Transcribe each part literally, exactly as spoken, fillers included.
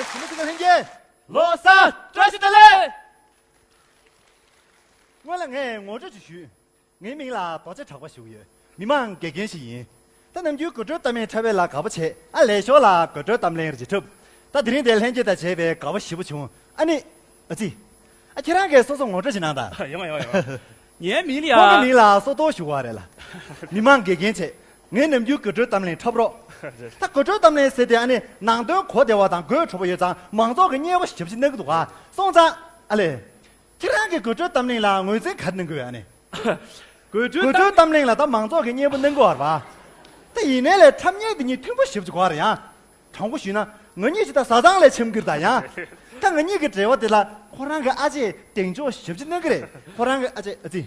ཞི་མི་ཚིག་ལྷན་རྒྱས། ལོ་གསར་བཀྲ་ཤིས་བདེ་ལེགས། སྔོན་ལ་ངས་ངོ་སྤྲོད་ཅིག་ཞུས། ངའི་མིང་ལ་རྡོ་རྗེ་གྲགས་པ་ཞུ་གི་ཡོད། མི་མང་དགེ་རྒན་ཞིག་ཡིན། ད་ནམ་རྒྱུན་དགོད་བྲོའི་གཏམ་གླེང་འཁྲབ་པའི་ལ་དགའ་པོ་བྱེད། ཨ་ལས་ཞོར་ལ་དགོད་བྲོའི་གཏམ་གླེང་རེ་བྱེད་འཁྲབ། ད་དེ་རིང་དེ་ལྷན་རྒྱས་དང་མཇལ་བའི་དགའ་བ་ཞེ་པོ་བྱུང་། ཨ་ནི། ཨ་ཙི། ཨ་ཁྱེད་རང་གིས་སོ་སོ་ངོ་སྤྲོད་ཅིག་གནང་དང་། ཡོང་ཡོང་ཡོང་། ངའི་མིང་ལ་ཡ། ཁོང་གི་མིང་ལ་སོ་ཏོ་ཞུ་བ་རེད་ལ། མི་མང་དགེ་རྒན་བྱས། ངས་ནམ་རྒྱུན་དགོད་བྲོའི་གཏམ་གླེང་འཁྲབ་རོགས། ད་དགོད་བྲོའི་གཏམ་གླེང་ཟེར་དེ་ཨ་ནི་ནང་དོན་གོ་བདེ་བ་དང་དགོད་བྲོ་པོ་ཡོད་ཙང་མང་ཚོགས་ཀྱིས་མཉེས་པོ་ཞེ་པོ་ཅིག་གནང་གི་འདུག་ག་སོང་ཙང་། ཨ་ལས། ཁྱེད་རང་གི་དགོད་བྲོའི་གཏམ་གླེང་ལ་ངོས་འཛིན་ག་རེ་གནང་དགོས་ཨ་ནི། དགོད་བྲོའི་དགོད་བྲོའི་གཏམ་གཏམ་གླེང་ལ་ད་མང་ཚོགས་ཀྱིས་མཉེས་པོ་གནང་གི་ཡོད་རེད་པ། ད་ཡིན་ནའི་ལས་འཁྲབ་མཁན་དེ་གཉིས་མཐུན་པོ་ཞེ་པོ་ཅིག་དགོས་རེད་ཡ། དྲང་པོ་ཞུས་ན་ང་གཉིས་ཅིག་ད་བཟའ་ཚང་ལས་འཆམ་གི་རེད་ད་ཡ། ད་ང་གཉིས་ཀྱི་འབྲེལ་བ་དེ་ལ་ཁོ་རང་གི་ཨ་ཅེས་གདེང་འཇོག་ཞེ་པོ་ཅིག་གནང་གི་རེད། ཁོ་རང་གི་ཨ་ཅེ་ཨ་ཙི།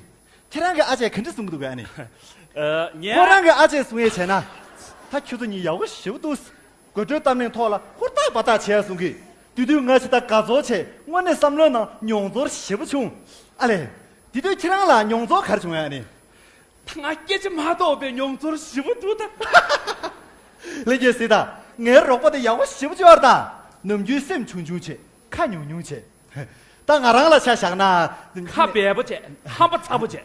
ཁྱེད་རང་གི་ཨ་ཅེས་ག་འདྲ་གསུང་གི་འདུག་གས་ཨ་ནི། ཨ། ངས། ཁོ་རང་གི་ཨ་ཅེས་གསུང་ཡས་བྱས་ན། ད་ཁྱོད་ཚོ་གཉིས་ཡག་པོ་ཞེ་པོ་འདུག་དགོད་བྲོའི་གཏམ་གླེང་ཐོག་ལ་ཧུར་ཐག་འབད་ཐག་བྱས་གསུང་གི། དེ་དུས་ང་ཅིག་ད་དགའ་ཚོར་བྱས་དངོས་གནས་བསམ་བློའི་ནང་མྱོང་ཚོར་ཞེ་པོ་བྱུང་། ཨ་ལས། དེ་དུས་ཁྱེད་རང་ལ་མྱོང་ཚོར་ག་རེ་བྱུང་ཡ་ཨ་ནི། ད་ང་སྐད་ཆ་མ་གཏོགས་པའི་མྱོང་ཚོར་ཞེ་པོ་འདུག་ད། ལྷན་རྒྱས་གཟིགས་དང་། ངའི་རོགས་པ་དེ་ཡག་པོ་ཞེ་པོ་ཅིག་ཡོད་རེད་ད། ནམ་རྒྱུན་སེམས་ཆུང་ཆུང་བྱེད། ཁ་ཉུང་ཉུང་བྱེད། ད་ང་རང་ལ་ཆ་བཞག་ན། ཁ་སྦས་པོ་བྱེད། ཧམ་པ་ཚ་པོ་བྱེད།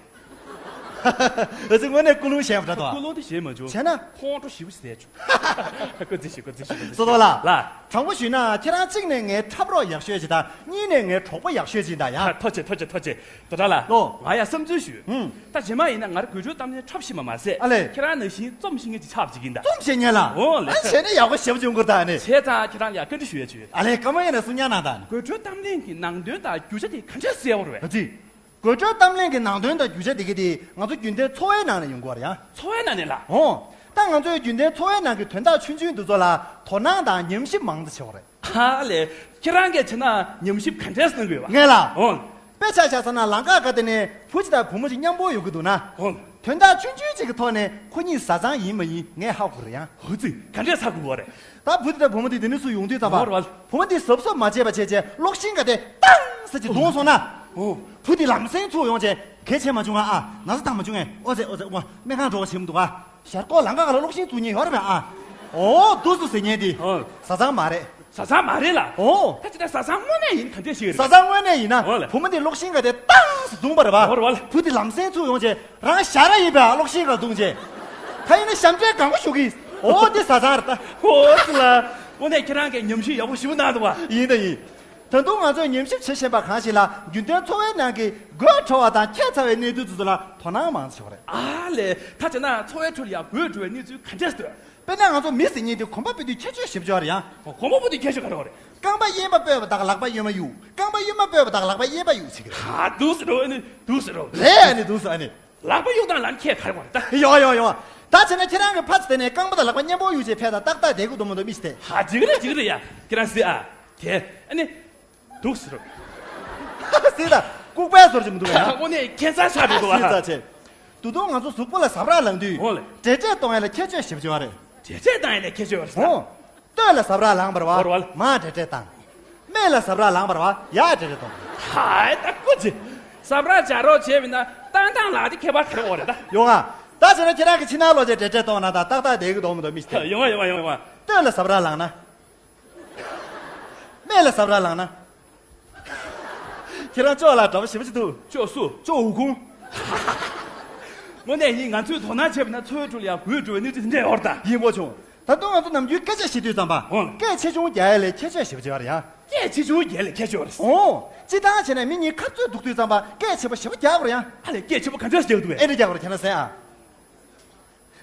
ཨ་ཙི་དངོས་གནས་ཀུན་སློང་ཞན་པ་འདྲ་འདུག་ཨ། ཀུན་སློང་དེ་ཞན་མ་བྱུང་། བྱས་ན། ཁོང་ཁྲོ་ཞེ་པོ་ཞིག་ཟས་བྱུང་། ཀུ་ཙི་ཞིག་ཀུ་ཙི་ཞིག་ཀུ་ཙི་ཞིག་སོ་ཏོ་ལགས། ལགས། དྲང་པོ་ཞུས་ན་ཁྱེད་རང་གཅིག་ནས་ངའི་འཁྲབ་རོགས་ཡག་ཤོས་ཅིག་དང་གཉིས་ནས་ངའི་གྲོགས་པོ་ཡག་ཤོས་ཅིག་ཡིན་ད་ཡ། ཐུགས་རྗེ་ཆེ་ཐུགས་རྗེ་ཆེ་ཐུགས་རྗེ་ཆེ། རྡོ་གྲགས་ལགས། ལོ། ང་ཡ་བསམ་ཚུལ་ཞུས། ཧུམ། ད་རྗེས་མ་ཡིན་ན་ང་རང་དགོད་བྲོའི་གཏམ་གླེང་འཁྲབ་ཤེས་པ་མ་ཟད། ཨ་ལས། ཁྱེད་རང་ནང་བཞིན་རྩོམ་ཤེས་མཁན་ཅིག་ཆགས་པ་ཅིག་ཡིན་ད། རྩོམ་ཤེས་མཁན་ལ། འོ་ལེ། ཨ་བྱས་ན་ཡག་པོ་ཞེ་པོ་ཅིག་ཡོང་གི་རེད་ད་ཨ་ནི། བྱས་ཙང་ཁྱེད་རང་ལ་བཀའ་འདྲི་ཞུ་ཡ་ཅིག་ཡོད། ཨ་ལས་སྐར་མ་ཡིན་ན་གསུང་ཡ་གནང་དང་། དགོད་བྲོའི་གཏམ་གླེང་གི་ནང་དོན་དང་རྒྱུ་ཆ་དེ་ག་འདྲས་གསལ་པོ་རེད་པས། ཨ་ཙི། དགོད་བྲོའི་གཏམ་གླེང་གི་ནང་དོན་དང་རྒྱུ་ཆ་དེ་ག་དེ་ང་ཚོ་རྒྱུན་ལྡན་འཚོ་བའི་ནང་ནས་ཡོང་གི་ཡོད་རེད་ཡ། འཚོ་བའི་ནང་ནས་ལ། འོ། ད་ང་ཚོའི་རྒྱུན་ལྡན་འཚོ་བའི་ནང་གི་དོན་དག་ཆུང་ཆུང་འདི་ཚོ་ལ་དོ་སྣང་དང་ཉམས་ཞིབ་མང་ཙམ་བྱེད་དགོས་རེད། ཧ་ལས། ཁྱེད་རང་གིས་བྱས་ན་ཉམས་ཞིབ་ག་འདྲས་གནང་དགོས་པ། ངས་ལ། འོང་། དཔེ་ཆ་བཞག་ཚར་ན་ལམ་ཁ་སྒང་དེ་ནས་བུ་གཅིག་དང་བུ་མོ་གཅིག་མཉམ་པོ་ཡོང་གི་འདུག་ན། འོང་། དོན་དག་ཆུང་ཆུང་གཅིག་གི་ཐོག་ནས་ཁོ་གཉིས་བཟའ་ཚང་ཡིན་མ་ཡིན་ངས་ཧ་གོ་གི་རེད་ཡ། ཧུ་ཙི། ག་འདྲས་ཧ་གོ་གི་རེད། ད་བུ་དེ་དང་བུ་མོ་དེ་དེ་ནས་ཚུར་ཡོང་དུས་ཙམ་པ། འོ་རེད་བ། བུ་མོ་དེ་གཟབ་གཟབ་མ་བྱས་པ་བྱས་བྱས་གློག་ཤིང་སྒང་དེ་ཏང་ཟེར་གྱི་རྡུང་སོང་ན། འོ། བུ་དེ་ལམ་སེང་ཚུར་ཡོང་བྱས་གལ་ཆེ་མ་བྱུང་ང་ཨ། ན་ཚ་བཏང་མ་བྱུང་ངས། ཨོ་ཙེ་ཨོ་ཙེ་ཨོ་སྨན་ཁང་འགྲོ་བ་བྱེད་མི་འདུག་ཨ། ཞར་ཀོ་ལམ་ཁ་སྒང་ལ་གློག་ཤིང་བཙུགས་མཁན་ཡོད་རེད་པས་ཨ། ཨོ་འདུག་སེ་ཟེར་མཁན་དེ། ཨོ། བཟའ་ཚང་མ་རེད། བཟའ་ཚང་མ་རེད་ལ། ཨོ། ད་ཅི་ད་བཟའ་ཚང་དངོས་གནས་ཡིན་ག་འདྲས་ཞིག་རེད། བཟའ་ཚང་དངོས་གནས་ཡིན་ན། ཨོ་ལ། བུ་མོ་དེ་གློག་ཤིང་སྒང་དེ་ཏང་ཟེར་བརྡུངས་པ་རེད་པ། ཨོ་རེད་པ་ལ། བུ་དེ་ལམ་སེང་ཚུར་ཡོང་བྱས་རང་ཞར་ཡིན་པས་ཨ། གློག་ཤིང་སྒང་བརྡུངས་བྱས། ད་ཡིན་ན་ཞབས་འདྲེན་གང་ག་ཞུ་གི། ཨོ་དེ་བཟའ་ཚང་རེད་ད། ཨོ་ཙི་ལ། དངོས་གནས་ཁྱེད་རང་གིས་ཉམས་ཞིབ་ཡག་པོ་ཞེ་པོ་གནང་འདུག་པ། ཡིན་ད་ཡིན། ད་དུང་ང་ཚོས་ཉམས་ཞིབ་བྱེད་བཞིན་པ་གང་ཞིག་ལ་རྒྱུན་ལྡན་འཚོ་བའི་ནང་གི་དགོད་བྲོ་བ་དང་ཁྱད་མཚར་བའི་གནས་ཚུལ་དེ་ཚོ་ལ་དོ་སྣང་མང་ཙམ་བྱེད་དགོས་རེད། ཨ་ལས། ད་བྱས་ན་འཚོ་བའི་ཁྲོད་ལ་ཡང་དགོད་བྲོ་བའི་གནས་ཚུལ་ག་འདྲས་འདུག་དཔེར་ན་ང་ཚོ་མི་ཟེར་མཁན་དེ་གོམ་པ་སྤོས་དུས་ཁྱད་ཆོས་ཞེ་པོ་ཅིག་ཡོད་རེད་ཡ། ཨོ། གོམ་པ་སྤོས་དུས་ཁྱད་ཆོས་ག་རེ་ཡོད་རེད། རྐང་པ་གཡས་པ་སྤོས་པ་དང་ལག་པ་གཡོན་མ་གཡུག་རྐང་པ་གཡོན་མ་སྤོས་པ་དང་ལག་པ་གཡས་པ་གཡུག་བྱེད་ཀྱི་རེད། ཧ། འདུག་སེ་འགྲོ་ཨ་ནི་འདུག་སེ་འགྲོ། རེད་ཨ་ནི་འདུག་སེ་ཨ་ནི། ལག་པ་གཡུག་དང་ལ་ཁྱད་ག་རེ་ཡོད་རེད་ད། ཡོང་ཡོང་ཡོང་། ད་བྱས་ན་ཁྱེད་རང་གི་ཕ་ཚ་དེ་ནས་རྐང་པ་དང་ལག་པ་མཉམ་པོ་གཡུག་བྱས་ཕེབས་དང་ཏག་ཏག་བསྡད་དགོས་འདུག་མི་འདུག་མི་ཞིག་དེ། ཧ། འགྲིག་གི་རེད་འགྲིག་གི་རེད་ཡ། ཁྱེད་རང་གཟིགས་ཨ། དེ་ཨ་ནི། འདུག་སེ་རོ། སྲིད་ད། ལྐུགས་པའི་ཟོར་གྱི་མི་འདུག་ཡ། དངོས་གནས་ཁྱད་མཚར་ཆགས་འགྲོ་འདུག་ཨ། སྲིད་ད་ཆེ། དུ་དུང་ང་ཚོ་གཟུགས་པོ་ལ་ཟབ་ར་ལངས་དུས། འོ་ལེ། འབྲས་འབྲས་གཏོང་ཡ་ལ་ཁྱད་ཆོས་ཞེ་པོ་ཅིག་ཡོད་རེད། འབྲས་འབྲས་གཏོང་ཡ་ལ་ཁྱད་ཆོས་ཡོད་རེད་ཟེར། འོ། སྟོད་ལ་ཟབ་ར་ལངས་པ་རེད་བ། འོ་རེད་བ། མར་འབྲས་འབྲས་བཏང་། སྨད་ལ་ཟབ་ར་ལངས་པ་རེད་བ། ཡར་འབྲས་འབྲས་གཏོང་། ཧའི་ད་ཀོ་ཅི། ཟབ་ར་བྱ་རོགས་བྱས་པ་ཡིན་ན་བཏང་སྟངས་ལ་དེ་ཁྱད་པར་ག་རེ་ཡོད་རེད་ད། ཡོང་ཨ། ད་བྱས་ན་ཁྱེད་རང་གི་ཕྱི་ནང་ལོགས་ཀྱི་འབྲས་འབྲས་གཏོང་ན་ད་ཏག་ཏག་བསྡད་ཀྱི་འདུག་མི་འདུག་མི་ཤེས། ཡོང་ཨ་ཡོང་ཨ་ཡོང་ཨ་ཡོང་ཨ། སྟོད་ལ་ཟབ་ར་ལངས་ན། སྨད་ལ་ཟབ་ར་ལངས་ན། ཁྱེད་རང་ཅོག་ལ་འདྲ་པོ་ཞེ་པོ་ཅིག་འདུག་ཅོག་སུ། ཅོག་འུ་ཁུང་། དངོས་གནས་ཡིན། ང་ཚོས་དོ་སྣང་བྱས་པ་ན་འཚོ་བའི་ཁྲོད་ལ་ཡང་དགོད་བྲོ་བའི་གནས་ཚུལ་དེ་འདྲ་ཡོད་རེད་ད། ཡིན་པོ་བྱུང་། ད་དུང་ང་ཚོ་ནམ་རྒྱུན་སྐད་ཆ་བཤད་དུས་ཙམ་པ། འོང་། སྐད་ཆེ་ཆུང་རྒྱག་ཡ་ལས་ཁྱད་ཆོས་ཞེ་པོ་ཅིག་ཡོད་རེད་ཡ། སྐད་ཆེ་ཆུང་རྒྱག་ཡ་ལས་ཁྱད་ཆོས་ཡོད་རེད། འོང་། སྤྱིར་བཏང་བྱས་ན་མི་གཉིས་ཁ་རྩོད་འདུག་དུས་ཙམ་པ་སྐད་ཆེ་པོ་ཞེ་པོ་རྒྱག་དགོས་རེད་ཡ། ཨ་ལས་སྐད་ཆེ་པོ་ག་འདྲས་རྒྱག་འདུག་བས། ཨེ་འདྲ་རྒྱག་དགོས་རེད་ཁྱེད་རང་གསན་ཨ།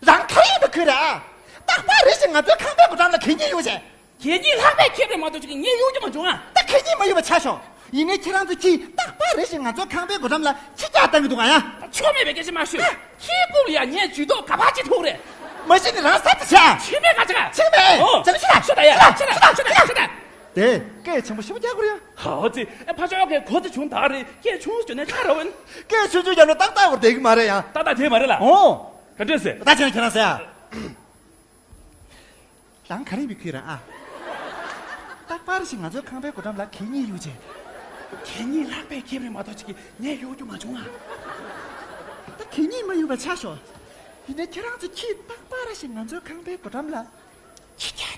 རང་ག་རེ་ཡིན་པ་ཁུལ་རེད་ཨ། རྟག་པར་རེ་ཞིག་ང་ཚོའི་ཁང་པའི་སྒོ་འགྲམ་ལ་གད་སྙིགས་གཡུག་བྱས། གད་སྙིགས་ལྷགས་པས་ཁེབས་རེད་མ་གཏོགས་ཅིག་གི་ངས་གཡུག་རྒྱུ་མ་བྱུང་ཨ། ད་གད་སྙིགས་མ་གཡུག་པ་ཆ་ཤོག་ཡིན་ནའི་ཁྱེད་རང་ཚོ་གིས་རྟག་པར་རེ་ཞིག་ང་ཚོའི་ཁང་པའི་སྒོ་འགྲམ་ལ་ཁྱི་སྐྱག་བཏང་གི་འདུག་ཨ་ཡ། ཆོ་མེད་པའི་སྐད་ཆ་མ་ཤོད། ཁྱིའི་རྐུབ་ལ་ཡ་ངས་ཇུས་གཏོགས་ག་པར་ཅིག་ཐུག་རེད། མ་གཞི་ནས་རང་ས་དེ་བྱ། ཕྱི་མེད་ག་ཅག་ཕྱི་མེད། ཨོ། ཅག་ཤི་ད་ཤི་ད་ཤི་ད་ཤི་ད་ཤི་ད། དེ་སྐད་ཆེན་པོ་ཞེ་པོ་རྒྱག་དགོས་རེད་ཡ། ཧའོ་ཙི། ཨེ་ཕ་ཤོག་གི་གོ་ཚེ་བྱུང་ད་རེད། སྐད་ཆུང་བརྗོད་ནས་ཆ་ར་བོན། སྐད་ཆུང་ཆུང་རྒྱག་ན་ཏག་ཏག་བར་བསྡད་གི་མ་རེད་ཡ། ཏག་ཏག་བསྡད་མ་རེད་ལ། ཨོ། ག་འདྲས་ཟེར། ད་ཁྱེད་རང་ཁྱེད་རང་ཟེར་ཡ། རང་ག་རེ་བི་ཁུལ་ར་ཨ། རྟག་པར་ཞིག་ང་ཚོའི་ཁང་པའི་སྒོ་འགྲམ་ལ་གད་སྙིགས་གཡུག་བྱས། གད་སྙིགས་ལྷགས་པས་ཁེབས་རེད་མ་གཏོགས་ཅིག་གི་ངས་གཡུག་རྒྱུ་མ་བྱུང་ཨ། ད་གད་སྙིགས་མ་གཡུག་པ་ཆ་ཤོག་ཡིན་ནའི་ཁྱེད་རང་ཚོ་ཁྱིས་རྟག་པར་ཞིག་ང་ཚོའི་ཁང་པའི་སྒོ་འགྲམ་ལ་ཁྱི་སྐྱག་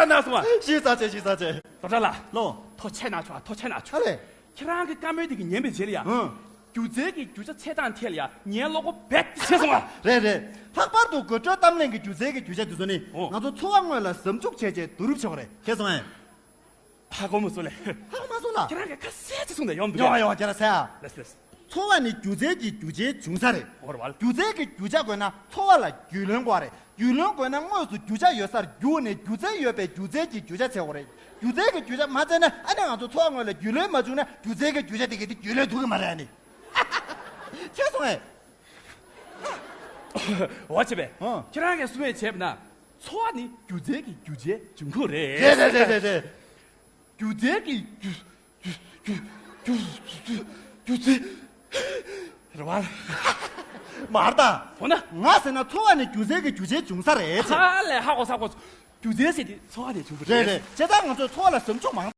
ལ་ན་སོང་བ། ཤི་ས་ཆེ་ཤི་ས་ཆེ། རྡོ་གྲགས་ལགས། ལོ། ཐུགས་རྗེ་ཆེ་གནང་ཆོག་ཐུགས་རྗེ་ཆེ་གནང་ཆོག་ཨ་ལེ། ཁྱེད་རང་གི་བཀའ་མོལ་དེ་གི་ཉན་པའི་རྗེས་ལ་ཡ། ཨང་། སྒྱུ་རྩལ་གྱི་རྒྱུ་ཆ་འཚོལ་སྟངས་ཐད་ལ་ཡ་ངའི་བློ་ཁོག་རྦད་དེ་ཆེ་སོང་བ། རེད་རེད། ལྷག་པར་དུ་དགོད་བྲོའི་གཏམ་གླེང་གི་སྒྱུ་རྩལ་གྱི་རྒྱུ་ཆ་དེ་ཚོ་ནི། ཨོ། ང་ཚོ་འཚོ་བ་དངོས་ལ་ཟབ་འཇུག་བྱས་རྗེས་བསྡུ་རུབ་བྱེད་དགོས་རེད། ཤེས་སོང་ངས། ཧ་གོ་མ་སོང་ལེ། ཧ་གོ་མ་སོང་ལ། ཁྱེད་རང་གིས་ཁ་གསལ་ཅིག་གསུངས་ཏེ་ཡོང་འདུག་ཡོང་ཡོང་ཁྱེད་རང་གསལ་ཨ། ལེས་ལེས། འཚོ་བ་ནི་སྒྱུ་རྩལ་གྱི་རྒྱུ་ཆའི་འབྱུང་ས་རེད། འོ་རེད་བ། སྒྱུ་རྩལ་གྱི་རྒྱུ་ཆ་དགོས་ན་འཚོ་བ་ལ་རྒྱུས་ལོན་དགོས་རེད། རྒྱུས་ལོན་དགོས་ན་དངོས་སུ་རྒྱུ་ཆ་ཡོད་སར་རྒྱུགས་ནས་སྒྱུ་རྩལ་ཡོད་པའི་སྒྱུ་རྩལ་གྱི་རྒྱུ་ཆ་འཚོལ་དགོས་རེད། སྒྱུ་རྩལ་གྱི་རྒྱུ་ཆ་མ་འཚོལ་ན་ཨ་ནི་ང་ཚོ་འཚོ་བ་དངོས་ལ་རྒྱུས་ལོན་མ་བྱུང་ན་སྒྱུ་རྩལ་གྱི་རྒྱུ་ཆ་དེ་གས་དེ་རྒྱུས་ལོན་ཐུབ་ཀྱི་མ་རེད་ཨ་ནི། ཁྱེད་སོང་ངས། འོ་བྱས་པས། ཨང་། ཁྱེད་རང་གིས་གསུང་བས་བྱས་པ་ན། འཚོ་བ་ནི་སྒྱུ་རྩལ་གྱི་རྒྱུ་ཆའི་འབྱུང་ཁུངས་རེད། རེད་རེད་རེད་རེད་རེད། སྒྱུ་རྩལ་གྱི་རྒྱུ་རྒྱུ་རྒྱུ་རྒྱུ་རྒྱུ་རྩལ་རེད་བ། མ་རེད་ད། འོ་ན། ང་ཟེར་ན་འཚོ་བ་ནི་སྒྱུ་རྩལ་གྱི་རྒྱུ་ཆའི་འབྱུང་ས་རེད། ཧ་ལས་ཧ་གོ་ས་གོ། སྒྱུ་རྩལ་ཟེར་དེ་འཚོ་བ་ནས་བྱུང་བ་རེད། རེད་རེད། བྱས་ཙང་ང་ཚོས་འཚོ་བ་ལ་ཟབ་སྦྱོང་མང་